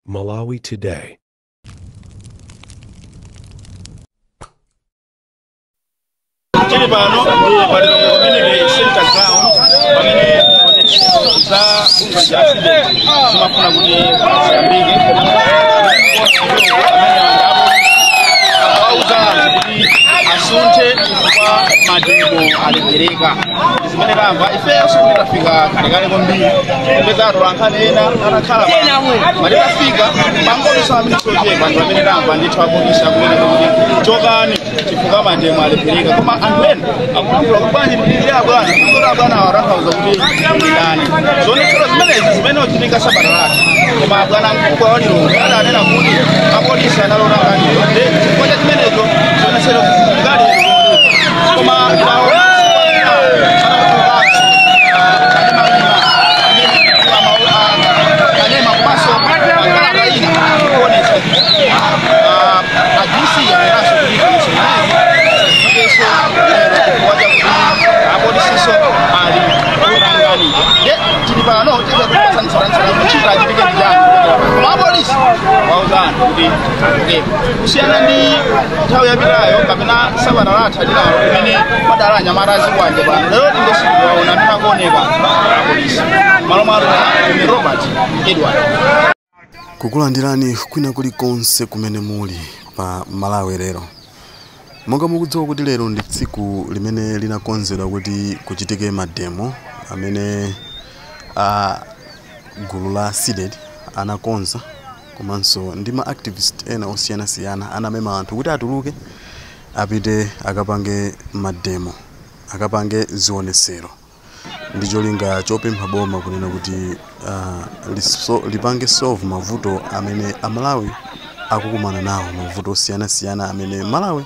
Malawi Today. Tili pano ndi pa Lilongwe Community Center Ground pamene za bungwe la CDEDI zimafuna kuti ziyambike, koma amene kuti asunthe chifukwa mademo alephereka. Zimene tamva ifenso kuti tafika kalekale kwambiri, kupeza atolankhani ena atakhala mati tafika pangodutsa maminitsi ochepa ndi pamene tamva ndithu apolisi akunena kuti chokani chifukwa mademo alephereka. Koma anthu ena akulankhula kuti bwanji tipitirize abwana, kuti abwana awo atanthauza kuti ndani. Zionetsero zimenezi zimene uchitika sabata latha, koma abwana mkubwa wa Lilongwe adanena kuti apolisi analota nkhaniyo, ndi chifukwa cha chimenecho zionetsero zichitika lero. Koma kanema komanso kalata ina ikuonetsa kuti a DC anenaso kuti zionetsero lero chifukwa chakuti apolisiso ali otanganidwa. Nde tili pano tikupatsani kuchita achitike ndi chani, koma apolisi wauzani kuti achokepo, kusiyana ndi nthawi yapitayo kapena sabata latha linalo limene padala anyamata azikwanje pano. Lero tingesikuwaona amene akuoneka apolisi malo mwalo ni Robert Edward. Kukulandirani kwina kulikonse kumene muli pa Malawi lero. Monga mukudziwa kuti lero ndi tsiku limene linakonzedwa kuti kuchitike mademo amene a gulu la CDEDI anakonza, komanso ndi ma activist ena osiyanasiyana anamema anthu kuti atuluke apite akapange mademo, akapange zionesero ndi cholinga chopempha boma kunena kuti lipange solve mavuto amene amalawi akukumana nawo, mavuto osiyanasiyana amene Malawi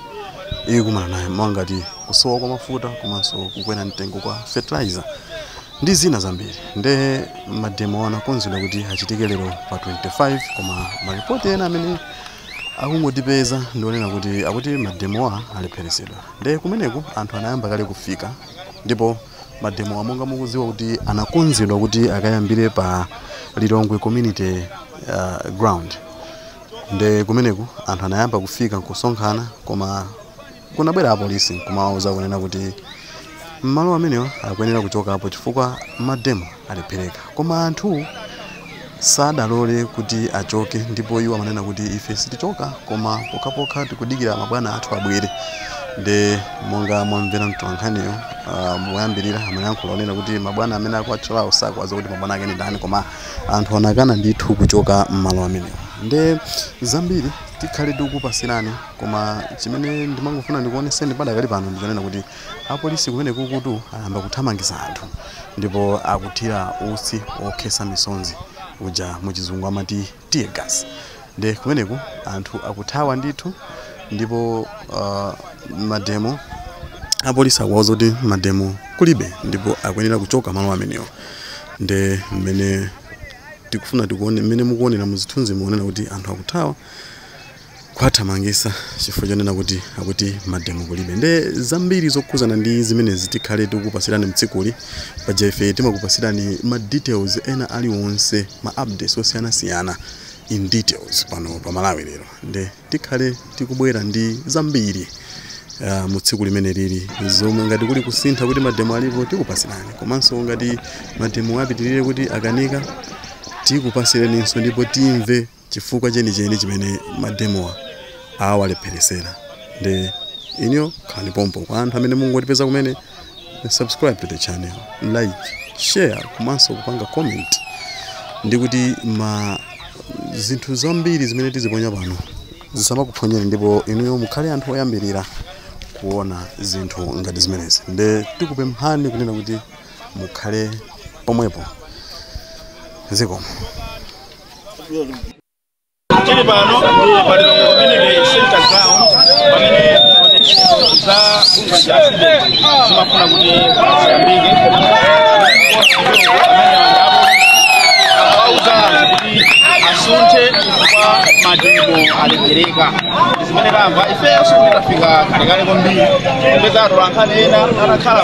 ikukumana nayo, mongati kusowa kwa mafuta komanso kukwera mtengo kwa fertilizer ndi zina zambiri. Nde mademo anakonzedwa kuti achitike lero pa 25, koma maripoti ena amene akungotipeza ndionena kuti akuti mademowa alepheresedwa. Nde kumeneku anthu anayamba kale kufika, ndipo mademo monga mukudziwa kuti anakonzedwa kuti akayambire pa Lilongwe Community Ground. Nde kumeneku anthu anayamba kufika nkusonkhana, koma kunabwera apolisi nkumawauza kunena kuti malo amenewa akuyenera kuchokapo chifukwa mademo alephereka. Koma anthu sadalole kuti achoke, ndipo iwo amanena kuti ife sitichoka koma pokhapokha tikudikira mabwana athu abwere. Nde monga mwamvera mtolankhaniyo moyambirira amayankhula onena kuti mabwana amene akuatchulawo sakuwaza kuti mabwana ake ndi ndani, koma anthu anakana ndithu kuchoka mmalo amenewa. Nde zambiri tikhale tikukupasirani, koma chimene ndimangofuna ndikuoneseni padakali pano ndichonena kuti apolisi kumene kukutu ayamba kuthamangisa anthu, ndipo akuthira utsi okhesa misonzi uja muchizungu amati tear gas. Nde kumeneku anthu akuthawa ndithu, ndipo mademo apolisi akuwauza kuti mademo kulibe ndipo akuyenera kuchoka malo amenewo. Nde mmene tikufuna tikuone mmene mukuonera muzithunzi muonera kuti anthu akuthawa kuwathamangisa chifukwa chonena kuti akuti mademo kulibe. Nde zambiri zokhuzana ndi zimenezi tikhale tikukupasirani mtsikuli. Paja ife timakupasirani ma details ena aliwonse, ma updates osiyanasiyana in details pano pa Malawi lero. Nde tikhale tikubwera ndi zambiri mu tsiku limene lili zomwe ngati kuli kusintha kuti mademo alipo tikupasirani, komanso ngati mademo apitirire kuti akanika tikupasireninso, ndipo timve chifukwa chenicheni chimene mademowa awalepheresera. Nde inyo khalani pompo. Kwa anthu amene mungotipeza kumene, subscribe to the channel, like, share komanso kupanga comment, ndi kuti ma zinthu zambiri zimene tiziponya pano zisamakuphonyeni, ndipo inuyo mukhale anthu oyambirira kuona zinthu ngati zimenezi. Nde tikupemphani kunena kuti mukhale pomwepo. Zikomo. Tili pano ndi pa Lilongwe Community Center Ground pamene za bungwe la CDEDI zimafuna kuti ziyambike, koma amene akuwauza kuti asunthe chifukwa mademo alephereka. Zimene tamva ifenso kuti tafika kalekale kwambiri, kupeza atolankhani ena atakhala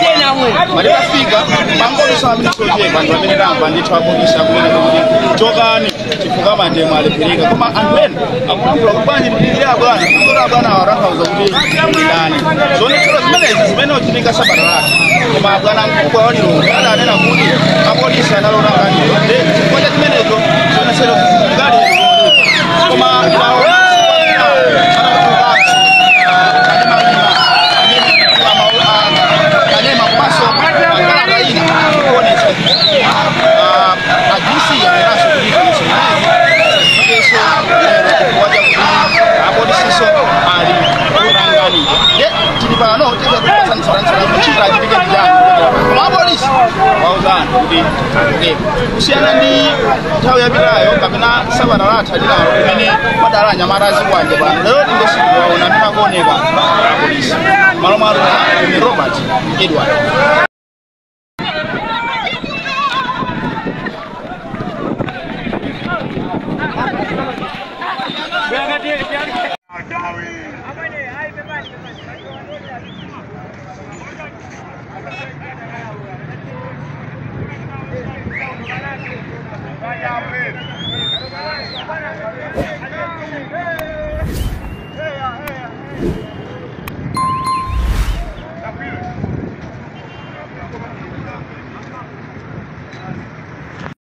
mati tafika pangodutsa maminitsi ochepa ndi pamene tamva ndithu apolisi akunena kuti chokani chifukwa Monga mademo alephereka, koma anthu ena akulankhula kuti bwanji tidikire abwana, kuti abwana awatanthauza kuti ndani. Zionetsero zimenezi zimene uchitika sabata latha, koma abwana mkubwa wa Lilongwe adanena kuti apolisi analota nkhaniyo, ndi chifukwa cha chimenezo zionetsero zichitika lero. Koma kanema komanso kalata ina ikuonetsa kuti a DC anenaso kuti zionetsero zimenezi zisachitikenso lero chifukwa chakuti apolisiso ali otanganidwa. Nde tili pano tizatipatsanitsatanitsana kuchita achitike ndichani, koma apolisi wauzana kuti achokepo, kusiyana ndi nthawi yapitayo kapena sabata latha linalo limene padala anyamata azikwanje pano. Lero tindesikuwaona amene akuoneka apolisi. Malo mwalo ni Robert Edward.